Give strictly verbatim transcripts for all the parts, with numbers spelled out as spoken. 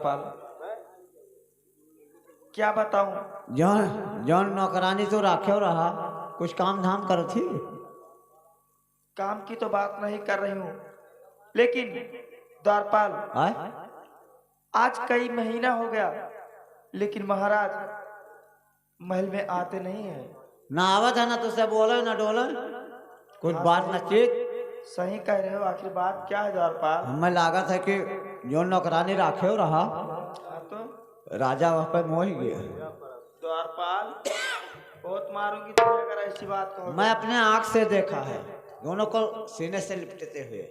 पाल, क्या बताऊं? जौन, जौन नौकरानी तो राखे रहा, कुछ काम धाम करत ही? काम की तो बात नहीं कर रही हूँ, लेकिन द्वारपाल, आय? आज कई महीना हो गया, लेकिन महाराज महल में आते नहीं है। ना आवत है, ना तो से बोले, ना डोले, कुछ बात ना चीत। सही कह रहे हो, आखिर बात क्या है द्वारपाल? हमें लागत है कि जो नौकरानी राखे रहा, हाँ तो? राजा वह पे मोह गया। द्वारपाल, बहुत मारूंगी तुम्हें अगर ऐसी बात कहोगे। मैं अपने आँख से देखा है, दोनों को सीने से लिपटते हुए।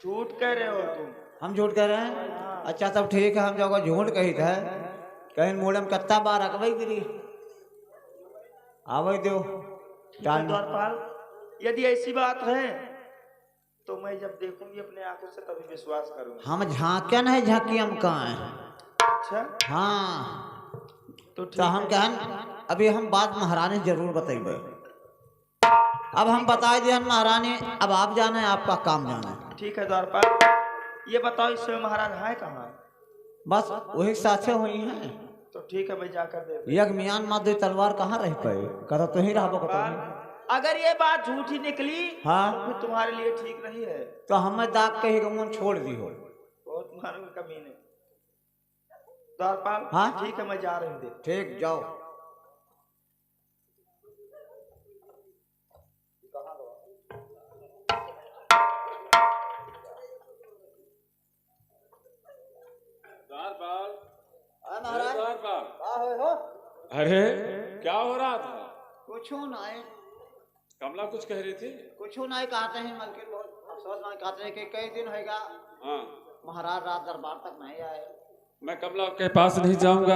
झूठ कह रहे हो तुम। हम झूठ कह रहे हैं? हाँ। अच्छा, तब ठीक है, हम जाओगे झूठ कही थे। कहीं मूड़े में कत्ता बार अकबई गिरी। आवे दो। ठीक है, टाल। द्वारपाल, यदि ऐसी बात है, तो मैं जब देखूंगी अपने आंखों से, तभी विश्वास करूंगी। हम झांके नहीं, झांकी हम कहाँ हैं? अच्छा। हाँ। तो तो ठीक हम है। कहन, अभी हम बात महारानी जरूर बतइबे। अब हम बताइ दिहन महारानी, अब आप जाने, आपका काम जाने। ठीक है द्वारपाल, ये बताओ, इस समय महाराज हैं कहाँ? बस वही साथे हुई हैं। तो ठीक है, मैं जाकर देख। एक मियान मा दुइ तलवार कहाँ रह पाए? कतो तुहीं रहबो, कतो नहीं। अगर ये बात झूठी निकली, हाँ। तो फिर तुम्हारे लिए ठीक नहीं है। तो हमें दाग कही के मुंह छोड़ दी हो। बहुत मारूंगा कमीने। द्वारपाल, हाँ? ठीक है, मैं जा रही हूँ देख। ठीक, जाओ। द्वारपाल। हाँ महाराज। अरे द्वारपाल। का होए हो? अरे, क्या हो रहा था? कुछो नाहीं। कमला कुछ कह रही थी? कुछो नाहीं, कहत ही मलकिन बहुत अफसोस में कहत ही कि कई दिन होइगा, हाँ। महाराज राज दरबार तक नहीं आए। मैं कमला के पास नहीं जाऊंगा,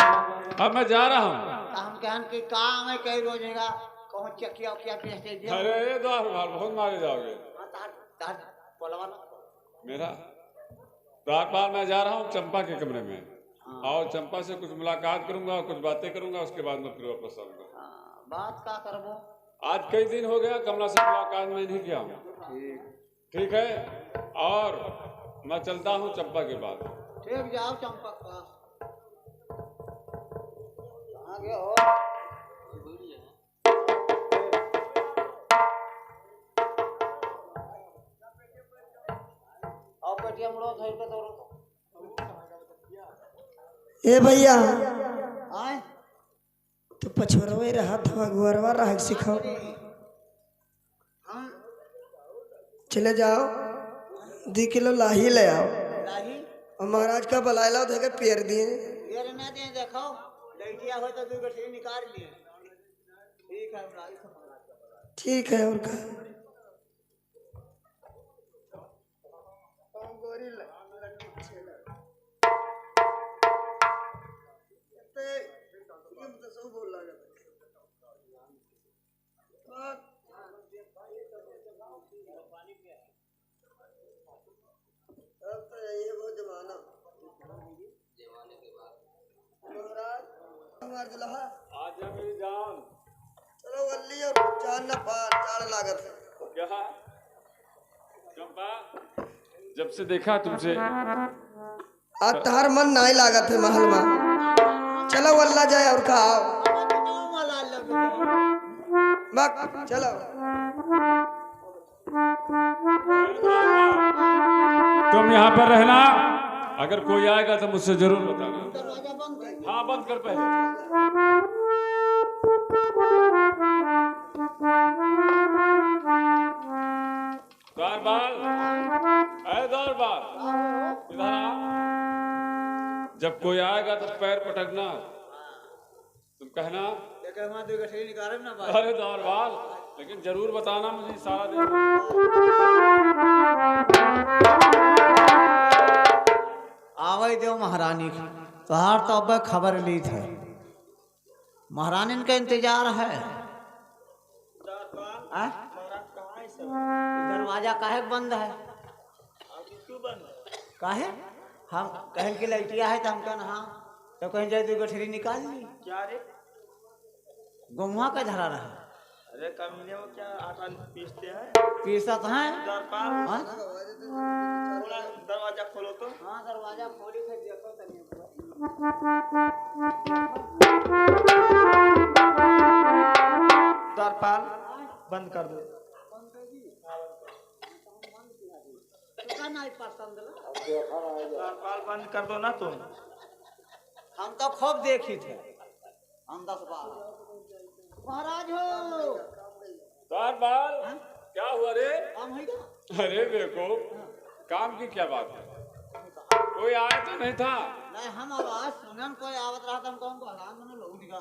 अब मैं जा रहा हूँ। तो हम कहन कि काम है, कई रोज होइगा, कहूँ चकिया उकिया बेच दे दियो। अरे, ये द्वारपाल, बहुत मारे जाओगे। हाँ, तार, तार बोलवा ना। मेरा द्वारपाल, मैं जा रहा हूँ चंपा के कमरे में। हाँ। और चंपा से कुछ मुलाकात करूंगा, कुछ बातें करूंगा, उसके बाद मैं फिर वापस आऊंगा। हाँ, बात का करबो? आज कई दिन हो गया, कमला से मुलाकात मैं नहीं किया हूँ। ठीक। ठीक है, और मैं चलता हूँ चंपा के पास। ठीक, जाओ चंपा के पास। कहाँ गया हो? आओ बेटिया, मुड़ो, धर के दौड़ो तो। ए भैया, आए? तो पछवरवे रहा था, अगुअरवा रहा के सिखाओ। हाँ। चले जाओ, दुइ किलो लाही ले आओ। लाही? और महाराज का बलाए लाओ, देखे पेर दिए। पेर ना दिए, देखो, लइटिया हो तो दुइ गठरी निकाल लिए। ठीक है, हम लाही से महाराज का बलाए। ठीक है, और का? अब तो यही वो जमाना। महाराज, हमार दुल्हा। आजा मेरी जान। चलो वल्ली और जान ना पार, जान लागत है। क्या? चंपा, जब से देखा तुमसे। आज तहार मन नाई लागत है महल मा। चलो वल्ला जाए और का आओ। बक, चलो। तुम यहाँ पर रहना, अगर कोई आएगा तो मुझसे जरूर बताना। हाँ, बंद कर पहले। द्वारपाल, ए द्वारपाल, इधर आ। जब कोई आएगा तो पैर पटकना। तुम कहना। एक हमारे दो गठरी निकाले ना बाहर। अरे द्वारपाल, लेकिन जरूर बताना मुझे इशारा देना। आवै देव महारानी, तोहार तो अब खबर लीत है, महारानिन का इंतजार है। आ? दरवाजा काहे बंद है? काहे? हम कहेन कि लइटिया है, तो हम कहन हाँ, तो कहेन जाए दो गठरी निकाल ली। क्या रे? गहुआ का धरा रहा। अरे कमीने, वो क्या आटा पीसते हैं? पीसत हैं। द्वारपाल। हाँ? थोड़ा दरवाजा खोलो तो। हाँ, दरवाजा खोली थे, देखो तनी। द्वारपाल, बंद कर दो। द्वारपाल, बंद कर दो ना तुम। हम तो खूब देखी थे, हम दस बार। महाराज हो। द्वारपाल, हाँ? क्या हुआ रे? काम है क्या? अरे बेवकूफ, हाँ। काम की क्या बात है? कोई आया तो नहीं था? नहीं, हम आवाज सुनन कोई आवत रहा था, हम कहूँ बहरान में लोग दिखा।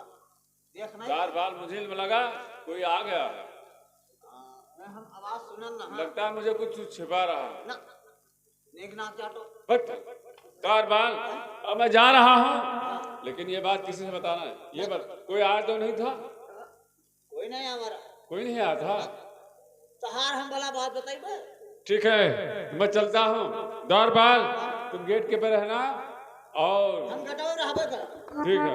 देख नहीं। द्वारपाल, मुझे लगा कोई आ गया। हाँ, नहीं, हम आवाज सुनन ना, हाँ। लगता है मुझे कुछ छिपा रहा है। ना। एक नाक चाटो। बट, द्वारपाल, अब मैं जा रहा हूँ, लेकिन ये बात किसी से बताना है। ये बात, कोई आया तो नहीं था? कोई नहीं आवा रहा। कोई नहीं आया था? तहार हम भला बात बताइबे। ठीक है, मैं चलता हूँ। द्वारपाल, तुम गेट के पे रहना और हम गटवा रहबे कर। ठीक है।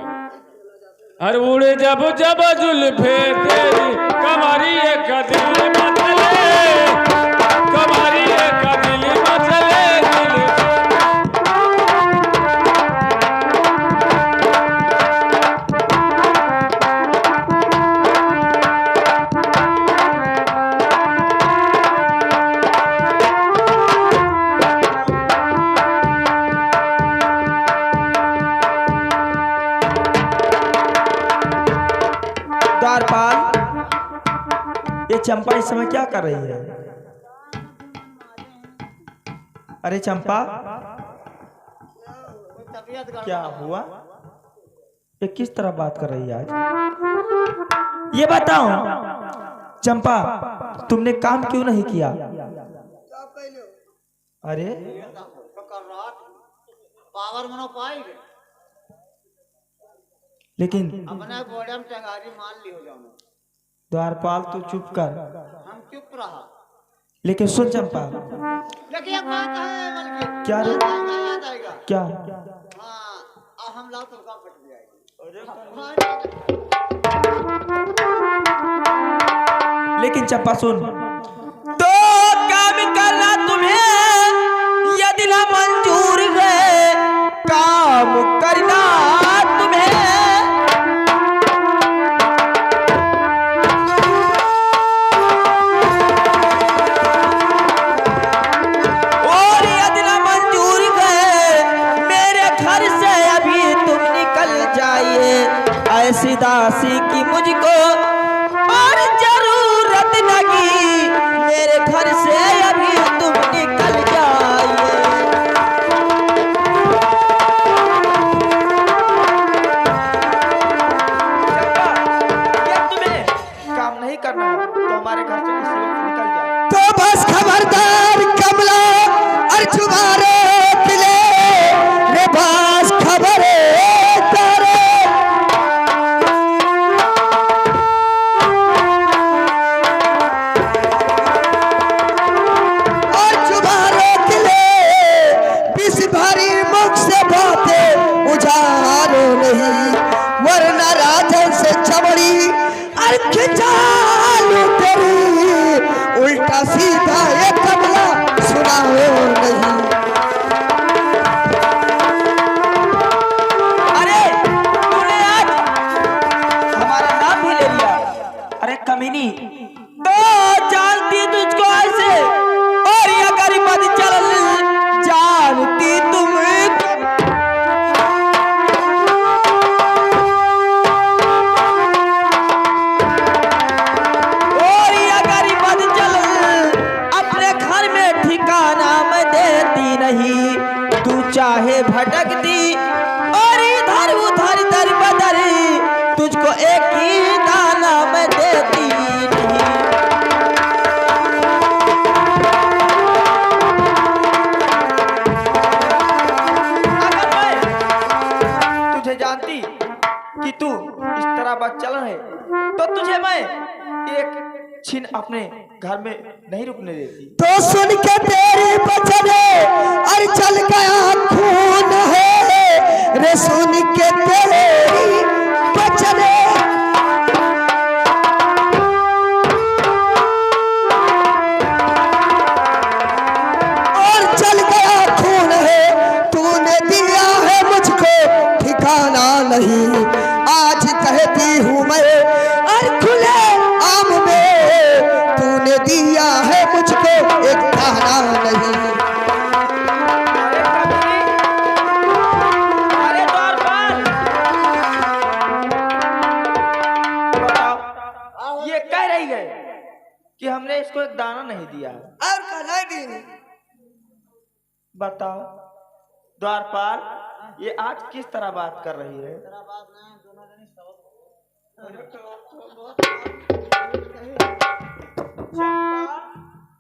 हर उड़े जब जब जुल्फे तेरी, कमरिए का दिल बदले, कमरिए का दिल बदले, दिल। द्वारपाल, ये चंपा इस समय क्या कर रही है? अरे चंपा, तबीयत गड़बड़ क्या है। हुआ? ये किस तरह बात कर रही है आज? ये बताओ चंपा, तुमने काम क्यों नहीं किया? अरे, पावर मनो पाई। लेकिन अपने गोड़े में टंगारी मान ली हो जाओ। द्वारपाल, तू चुप कर। हम चुप रहा। लेकिन सुन चंपा। लेकिन एक बात है, बल्कि क्या रे? याद आएगा, याद आएगा। क्या? हाँ, आ हम लाओ तो का फट जाएगी। लेकिन चंपा सुन, तो काम करना तुम्हें यदि ना मंजूर है, काम करना तुम्हें। और यदि ना मंजूर है, मेरे घर से अभी तुम निकल जाइए। ऐसी दासी की मुझको और जरूरत लगी, मेरे घर से अभी तुम निकल जाइए। ये तुम्हें काम नहीं करना है, तो हमारे घर से इसी वक्त निकल जाओ। तो बस खबरदार कमला, और जुबान रोक ले रे, बस खबरदार। और जुबान रोक ले, बीस भरी मुख से बातें उजाड़ो नहीं, वरना राजन से चमड़ी और खिंचा लूं तेरी, उल्टा सीधा ये कमला सुनाओ नहीं। अरे, तूने आज हमारा नाम भी ले लिया। अरे कमीनी, तो जानती तुझको ऐसे, और अगर मत चल जानती तुम। और अगर मत चल अपने घर में ठिकाना मैं देती नहीं, तू चाहे भटकती और इधर उधर दर बदर, तुझको एक ही दाना मैं देती नहीं। अगर मैं तुझे जानती कि तू इस तरह बदचलन है, तो तुझे मैं एक छिन अपने घर में नहीं रुकने देती। तो सुन के तेरी बचने और जल गया खून है रे, सुन के तेरी बचने। और जल गया खून है, तूने दिया है मुझको दिया है। और का नहीं दीन? बताओ द्वारपाल, ये आज किस तरह बात कर रही है? चंपा,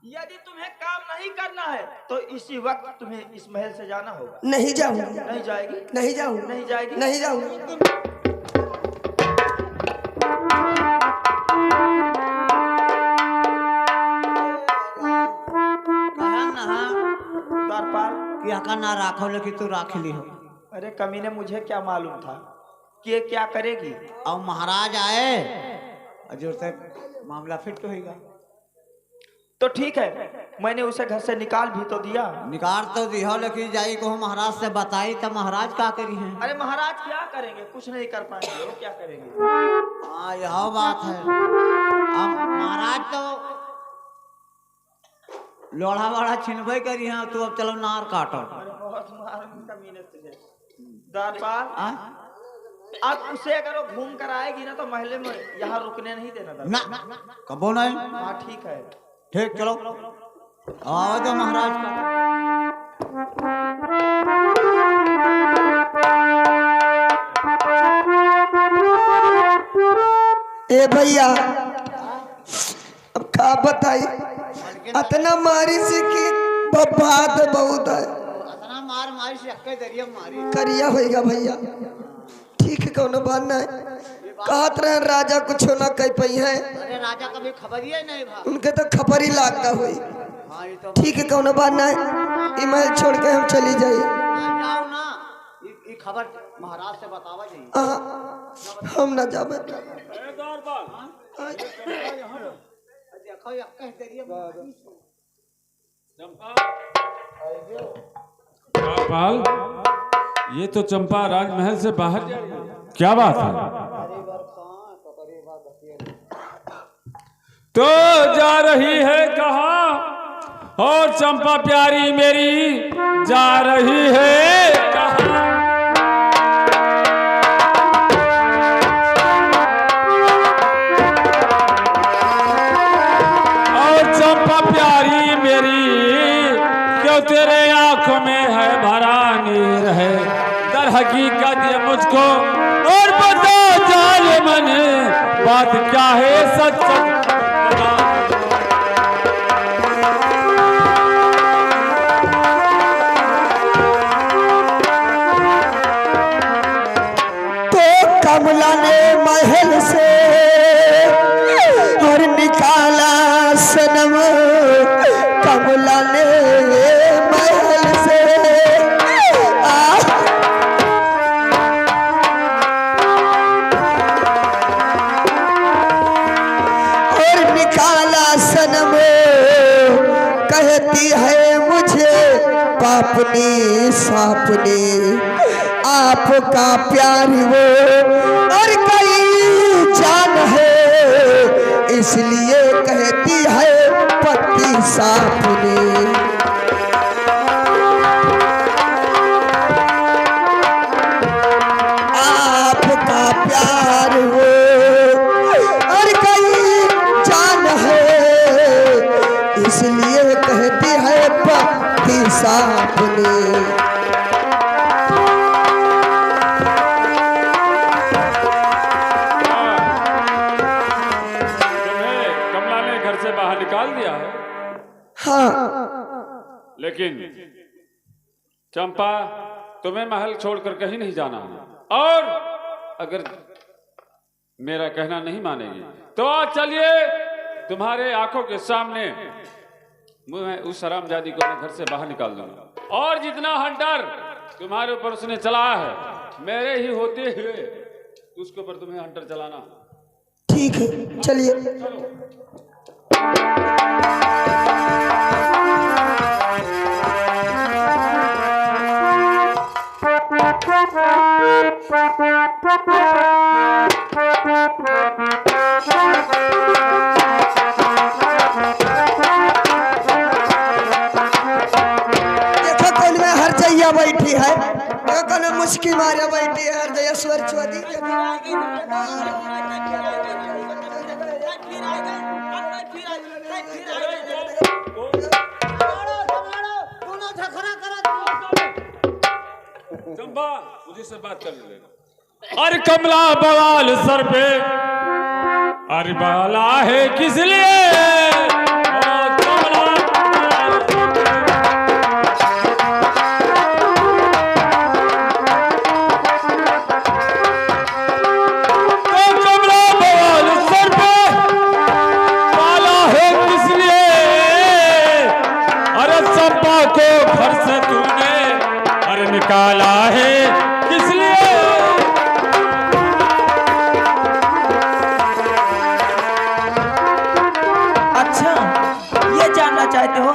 यदि तुम्हें काम नहीं करना है तो इसी वक्त तुम्हें इस महल से जाना होगा। नहीं जाऊंगी। नहीं जाएगी? नहीं जाऊंगी। नहीं जाएगी? नहीं जाऊंगी। कहन ना द्वारपाल। कि आका ना राखो, लेकिन तू राख ली हो। अरे कमीने, मुझे क्या मालूम था कि ये क्या करेगी? अब महाराज आए, और जो से मामला फिट होइगा। तो ठीक है, मैंने उसे घर से निकाल भी तो दिया। निकाल तो दिया, लेकिन जाई को महाराज से बताई तो महाराज का करी हैं? अरे महाराज क्या करेंगे, कुछ नहीं कर पाएंगे, वो क्या करेंगे? हाँ, यह बात है। अब महाराज तो लोढ़ा वाढ़ा छिनबे करी हैं, तू अब चलो नार काटो। अरे बहुत मार कमीने तुझे। द्वारपाल, हाँ? अब उसे अगर वो घूम कर आएगी ना तो महले में यहाँ रुकने नहीं देना द्वारपाल। ना, कबो नहीं। हाँ ठीक है। ठीक, चलो। आवाज दो महाराज का। ए भैया, अब का बताई, अतना मारी से कि बबाद बहुत है। अतना मार मारी से अक्के दरिया मारी। करिया होइगा भैया, ठीक है, कौनो बात नहीं। कहत रहे राजा कुछ ना कह पाई है। अरे राजा कभी खबर ही नहीं भा। उनके तो खबर ही लाग का होई। हाँ, ये तो ठीक है, कौनो बात नहीं, ई महल छोड़ के हम चली जाई। हाँ, जाओ ना, ई, ई खबर महाराज से बतावा जाई। हाँ, हम ना जाबे। ए, द्वारपाल। हाँ? देखो, ये कह दे रही है महाराज। चंपा। द्वारपाल, ये तो चंपा राजमहल से बाहर जा रही है। क्या बात है? तो जा रही है कहाँ? और चंपा प्यारी मेरी जा रही है कहाँ? और चंपा प्यारी मेरी, क्यों तेरे आंखों में है भरा नीर है? दर हकीकत ये मुझको और बता जालिमन, बात क्या है सच सच बता। तो कमला ने महल से और निकाला सनम, कमला ने महल से, आ, और निकाला सनम, कहती है मुझे पापनी सापनी। आपका प्यार वो और कई जान है, इसलिए कहती है पति सापनी। आपका प्यार वो और कई जान है, इसलिए कहती है पति सापनी। तुम्हें कमला ने घर से बाहर निकाल दिया है। हाँ। लेकिन चंपा, तुम्हें महल छोड़कर कहीं नहीं जाना है, और अगर मेरा कहना नहीं मानेगी तो आज चलिए, तुम्हारे आंखों के सामने मैं उस हरामजादी को मैं घर से बाहर निकाल दूंगा, और जितना हंटर तुम्हारे ऊपर उसने चलाया है, मेरे ही होते हुए उसके ऊपर तुम्हें हंटर चलाना। ठीक है, चलिए। देखो कौन में हर जइया बैठी है, देखो कौन में मुस्की मारे बैठी है हर जइया स्वर चुआ दी। चंपा, मुझे से बात कर लेना। अरे कमला बवाल सर पे, अरे बाला है किस लिए? ओ कमला, तो कमला बवाल सर पे, बाला है किस लिए? अरे चंपा को घर से तूने अरे निकाला है किस लिए? अच्छा, ये जानना चाहते हो?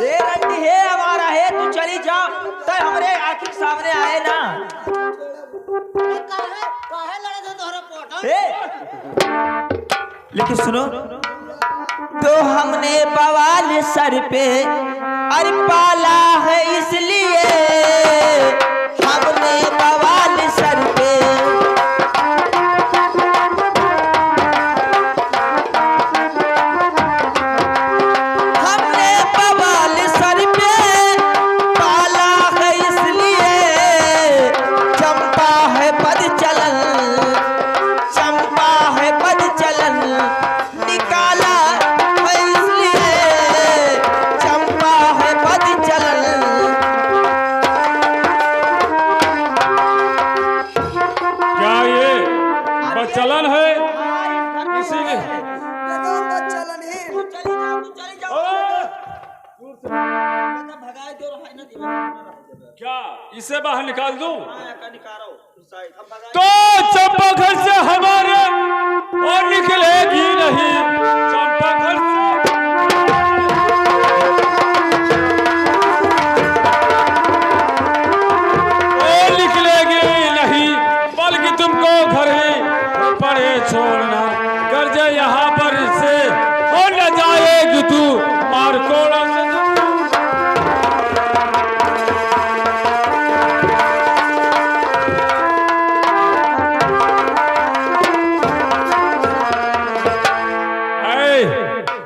ए रंडी हे हमारा हे, तू चली जा, तय हमरे आँखी के सामने आए ना। काहे, काहे लड़त हो तोहरा पोटल? ए, लेकिन सुनो, तो हमने बवाल सर पे अरे पाला है इसलिए, हमने बवाल सर पे, हमने बवाल सर पे पाला है इसलिए, चंपा है बद चलन, चंपा है बद चलन, निकाला है इसलिए चंपा है बद चलन। क्या ये बद चलन है? इसीलिए ये तो बद चलन ही। अरे! भगाए दो, रहा है ना दीवाना। क्या इसे बाहर निकाल दूं? हाँ, का निकालो। तो चंपा घर से हमारे और निकलेगी नहीं, चंपा घर से और निकलेगी नहीं, बल्कि तुमको घर ही पड़े छोड़ना, कर जे यहाँ पर से और न जाएगी तू मार कोड़ा से। ऐ,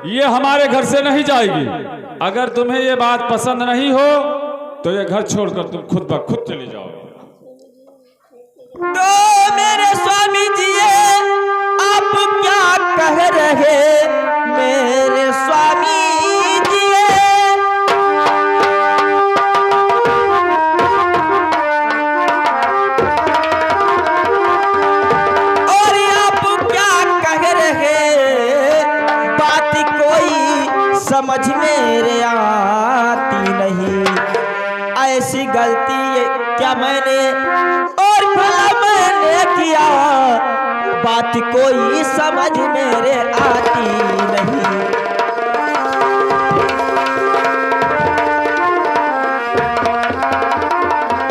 ये हमारे घर से नहीं जाएगी। अगर तुम्हें ये बात पसंद नहीं हो तो ये घर छोड़कर तुम खुद ब खुद चली जाओ। तो मेरे स्वामी जी, ये आप क्या कह रहे मेरे स्वामी जी? और आप क्या कह रहे, बात कोई समझ मेरे आती नहीं। ऐसी गलती ये क्या मैंने और भला मैंने किया, बात कोई समझ मेरे आती नहीं।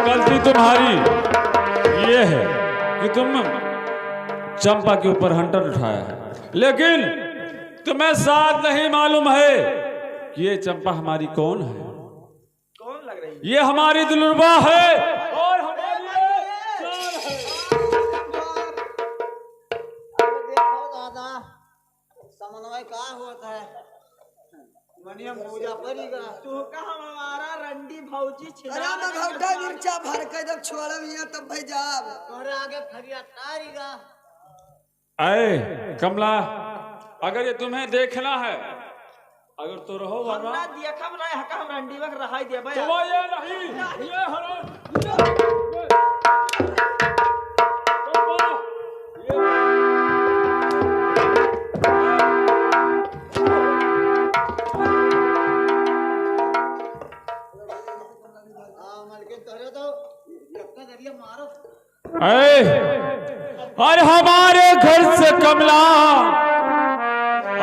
गलती तुम्हारी ये है कि तुम चंपा के ऊपर hunter उठाया है, लेकिन तुम्हें शायद नहीं मालूम है कि ये चंपा हमारी कौन है। कौन लग रही है? ये हमारी दुलरुबा है और हमारी ये जान है। अरे देखो दादा, समन्वय का होत है? मनिया भौजा परिगा। तू का हमारा रंडी भौजी छिना अरे मघौटा मिर्चा भर के जब छोड़ब हियां तब भाई जाब। तोरे आगे फरिया तारीगा। ऐ कमला, अगर ये तुम्हें देखना है, अगर तो रहो हम वरना ना देखब ना, हका हम रंडी वक रहाई देबे। तो वो ये नहीं, ये हरो, ये, ये, ये, हाँ, मलकिन तोहरे तो इतना जरिया मारो। ऐ, और हमारे घर से कमला,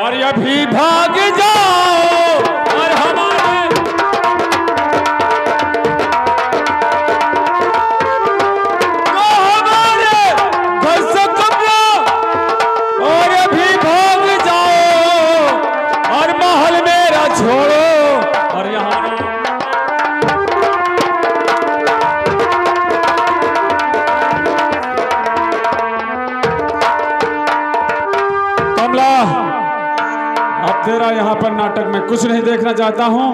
और अभी भाग जाओ, और हमारे, तो हमारे घर से कमला, और अभी भाग जाओ, और महल मेरा छोड़ो, और यहाँ कमला, अब तेरा यहाँ पर नाटक मैं कुछ नहीं देखना चाहता हूँ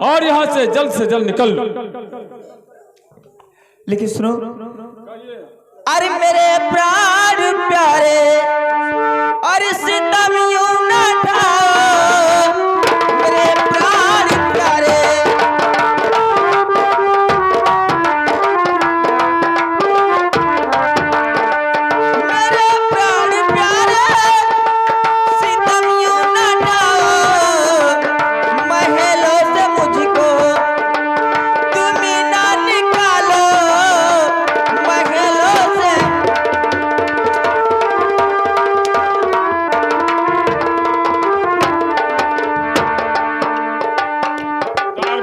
और यहाँ से जल्द से जल्द निकल। लेकिन सुनो, अरे मेरे प्राण प्यारे, अरे सितम यूं ना ढाओ, मेरे प्राण प्यारे, मेरे प्राण प्यारे, सितम यूं ना ढाओ, महलों से मुझको तुम ही ना निकालो महलों से।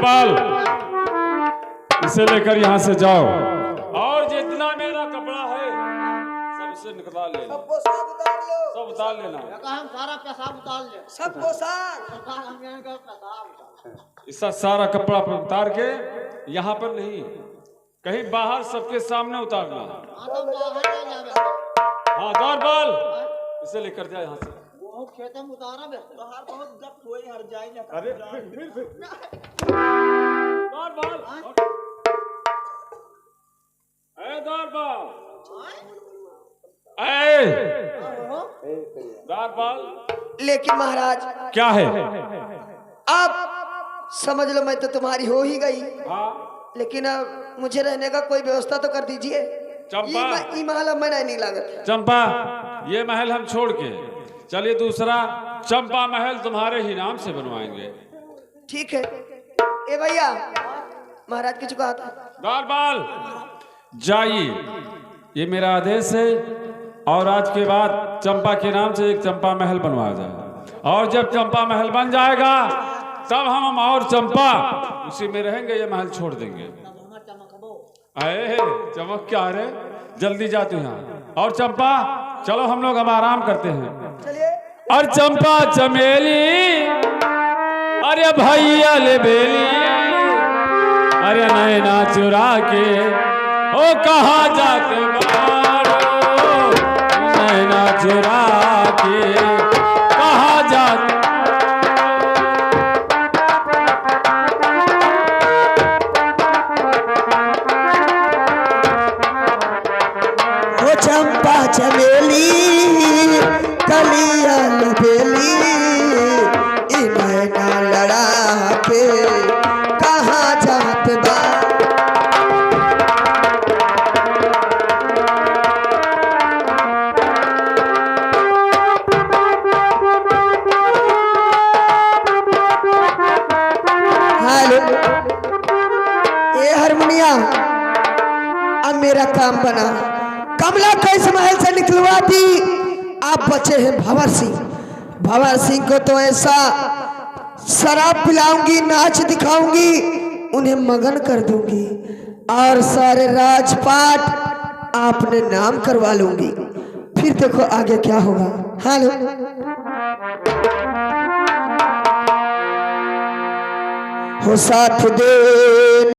बाल, इसे लेकर यहाँ से जाओ और जितना मेरा कपड़ा है, सब इसे निकाल लेना। सबको साथ उतार लो। सब उतार लेना। हम सारा पेशाब उतार ले। सबको साथ। सरकार, हम यहाँ का पेशाब उतार। इसका सारा कपड़ा पर उतार के यहाँ पर नहीं, कहीं बाहर सबके सामने उतारना। हाँ, तो बाहर ले जावे। हाँ, द्वारपाल, इसे लेकर जा यहाँ से। वो खेते में उतारा बे। बाहर बहुत गप हुए, हर जाए ना। अरे, फिर, फिर, फिर। द्वारपाल। हाँ? ए, द्वारपाल। हाँ? ए! द्वारपाल। लेकिन महाराज, क्या है? अब समझ लो, मैं तो तुम्हारी हो ही गई। हाँ। लेकिन अब मुझे रहने का कोई व्यवस्था तो कर दीजिए। चंपा। ई म-, ई महल अब मैं नहीं लागत। चंपा, ये महल हम छोड़ के चलिए, दूसरा चंपा महल तुम्हारे ही नाम से बनवाएंगे। ठीक है। ए भैया, महाराज कुछ कहा था। द्वारपाल, जाइए, ये मेरा आदेश है। और आज के बाद चंपा के नाम से एक चंपा महल बनवाया जाए, और जब चंपा महल बन जाएगा, तब हम, हम और चंपा उसी में रहेंगे, ये महल छोड़ देंगे। अरे, चमक क्या रे? जल्दी जा तू यहाँ। और चंपा, चलो हम लोग अब आराम करते हैं। चलिए। और चंपा चमेली, अरे भैया ले बेली, अरे नैना चुरा के, ओ कहाँ जात बाड़ो, नैना चुरा के, कहाँ जात ओ चंपा चमेली, कलिया बेली, ई नैना लड़ा के कहाँ जात बा? हेलो, ए हरमुनिया, अब मेरा काम बना। कमला को इस महल से निकलवा दी। आप बचे हैं भंवर सिंह। भंवर सिंह को तो ऐसा शराब पिलाऊंगी, नाच दिखाऊंगी, उन्हें मगन कर दूंगी और सारे राजपाट आपने नाम करवा लूंगी। फिर देखो आगे क्या होगा। हेलो, हो साथ दे